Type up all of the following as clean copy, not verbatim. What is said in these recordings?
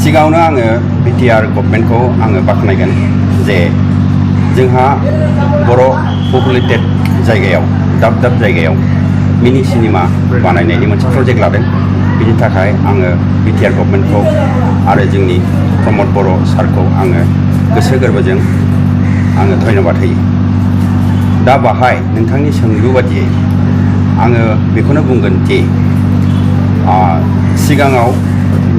सिगाङावनो आङो बिटिआर गभर्नमेन्टखौ आङो बाख्नायगोन जे जोंहा बर' पपुलेटेड जायगायाव दाब दाब जायगायाव मिनि सिनेमा बानायनायनि मोनसे प्रजेक्ट लादों। बिनि थाखाय आङो बिटिआर गभर्नमेन्टखौ आरो जोंनि प्रमद बर' सारखौ आङो गोसो गोरबोजों आङो धन्यबाद होयो। दा बाहाय नोंथांनि सोंलु बादियै आङो बेखौनो बुंगोन दि सिगाङाव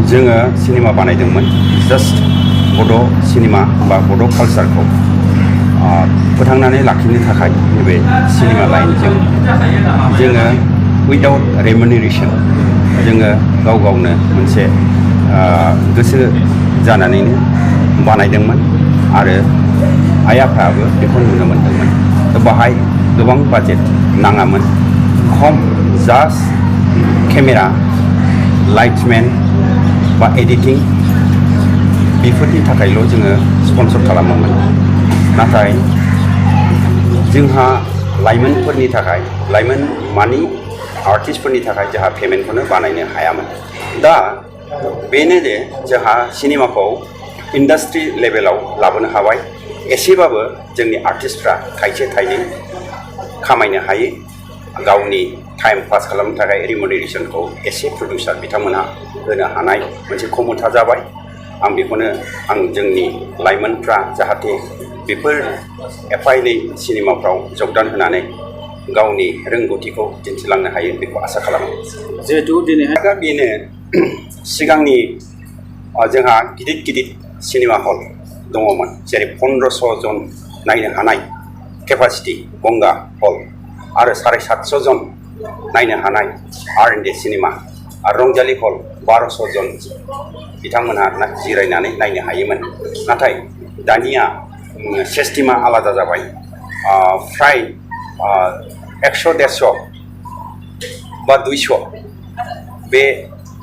जोङो सिनेमा बानायदोंमोन जास्ट बड' सिनेमा बा बड' कालचारखौ फोथांनानै लाखिनो थाखाय नैबे सिनेमा लाइनजों जोङो उइदाउट रेमुनेरेसन जोङो गाव गावनो मोनसे गोसो जानानैनो बानायदोंमोन आरो आइ आफायाबो बेखौ नुनो मोन्दोंमोन। दा बाहाय गोबां बाजेट नाङामोन, खम जास्ट केमेरा, लाइट्समेन बा एडिटिं बेफोरनि थाखायल' जोङो स्पन्सर खालामोमोन। नाथाय जोंहा लाइमोनफोरनि थाखाय मानि आर्टिस्टफोरनि थाखाय जोंहा पेमेन्टखौनो बानायनो हायामोन। दा बेनो जे जोंहा सिनेमाखौ इन्डास्ट्रि लेभेलाव लाबोनो हाबाय। एसेबाबो जोंनि आर्टिस्टफ्रा थाइसे थाइनै खामायनो हायो, गावनि टाइम पास खालामनो थाखाय रिमुनेरेसनखौ एसे प्रडिउसार बिथांमोनहा होनो हानाय मोनसे क्षमता जाबाय। आं बेखौनो जोंनि लाइमोनफ्रा जाहाथे बेफोर एफा एनै सिनेमाफ्राव जगदान होनानै गावनि रोंगौथिखौ दिन्थिलांनो हायो बेखौ आसा खालामो। जिहेतु दिनैहाय दा बेनो सिगांनि जोंहा गिदिर गिदिर सिनेमा हल दङमोन, जेरै 1500 जन नायनो हानाय केपासिटि गंगा हल आरो 750 जन नायनो हानाय R&D सिनेमा आरो रंजालि हल 1200 जन बिथांमोनहा जिरायनानै नायनो हायोमोन। नाथाय दानिया सिस्टेमा आलादा जाबाय। फ्राय 100-150 बा 200 बे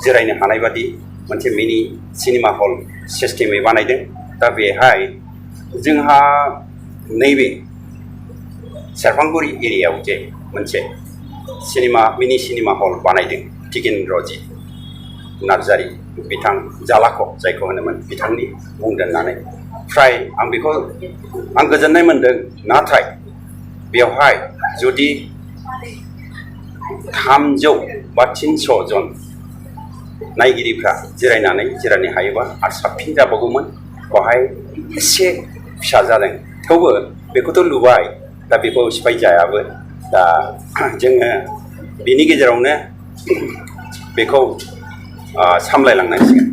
जिरायनो हानाय बादि मोनसे मिनि सिनेमा हल सिस्टेमै बानायदों। दा बेहाय जोंहा नैबे सेरफांगुरि एरियायाव जे मोनसे मिनि सिनेमा हल बानायदों टिकेन्द्रजित नार्जारि बिथां जालाख' जायखौ होनोमोन बिथांनि मुं दोननानै, फ्राय आं गोजोननाय मोन्दों। नाथाय बेवहाय जुदि 300 बा 300 जन नायगिरिफ्रा जिरायनो हायोबा आरो साबसिन जाबावगौमोन। बेवहाय एसे फिसा जादों, थेवबो बेखौथ' लुबाय, दा बेखौ सिफायजायाबो। दा जोङो बेनि गेजेरावनो बेखौ सामलायलांनांसिगोन।